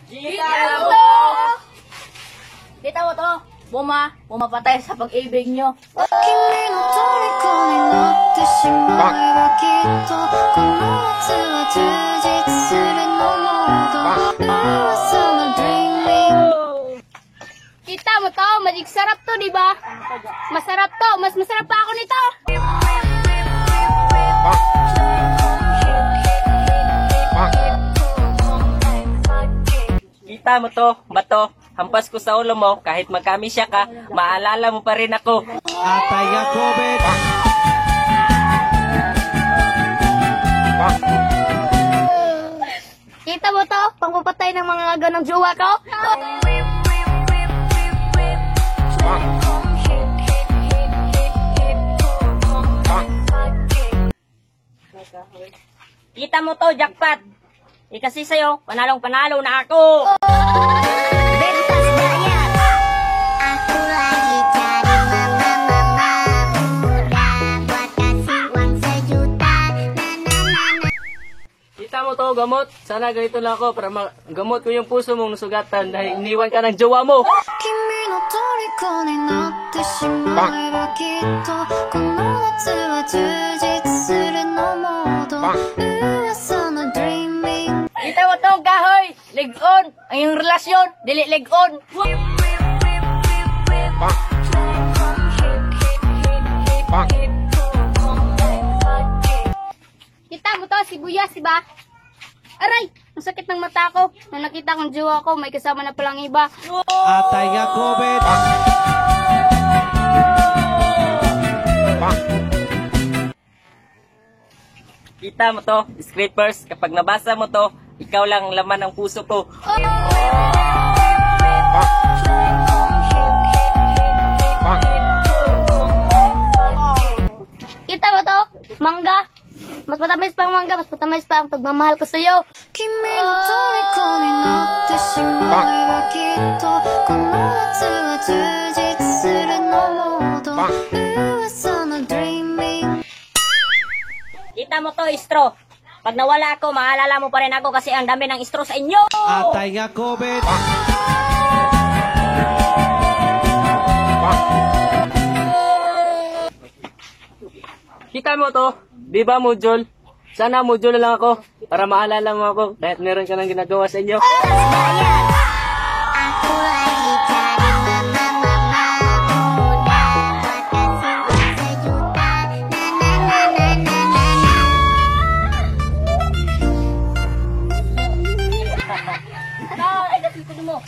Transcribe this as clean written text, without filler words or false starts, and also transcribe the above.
Kita mo to! Kita mo to! Pumapatay sa pag-ibig nyo. 君の虜になってしまえばきっとこの夏は充実するのモード噂の Dreaming. Kita mo to, magic sarap to, di ba? Masarap to, mas masarap pa ako nito. Kita mo to, bato. Hampas ko sa ulo mo, kahit magkamisya ka, maalala mo pa rin ako. Atay nga COVID. Kita mo to, pangpapatay ng mga ganang jowa ko. Kita mo to, jackpot. Eh kasi sa'yo, panalong panalo na ako. Bebas bayar. Aku lagi cari mama mama muda buat kasih uang sejuta. Na na na na. Kita mo to, gamot. Sana ganito lang ako para gamot ko yung puso mong nasugatan dahil iniwan ka ng jowa mo. 君の虜になってしまえばきっとこの夏は充実するのモード噂の Dreaming. Kita mo tong kahoy, leg-on. Ang iyong relasyon, dili leg-on. Kita mo to, sibuyas, di ba? Aray, ang sakit ng mata ko. Nung nakita kong jowa ko, may kasama na palang iba. Atay nga COVID. Kita mo to, scrapers. Kapag nabasa mo to, ikaw lang ang laman ng puso ko. Kita mo to, mangga. Mas matamis pa ang mangga, mas matamis pa ang pagmamahal ko sa'yo. 君の虜になってしまえばきっとこの夏は充実するのモード噂の Dreaming. Kita mo to, istro. Pag nawala ako, maalala mo pa rin ako kasi ang dami ng istro sa inyo. Atay nga COVID. Kita mo to, di ba Mujol? Sana Mujol na lang ako para maalala mo ako kahit meron ka nang ginagawa sa inyo. Bayar. Aku lagi cari mama mama muda buat kasih uang sejuta. Na na na na na na na. Ay, dati ko mo.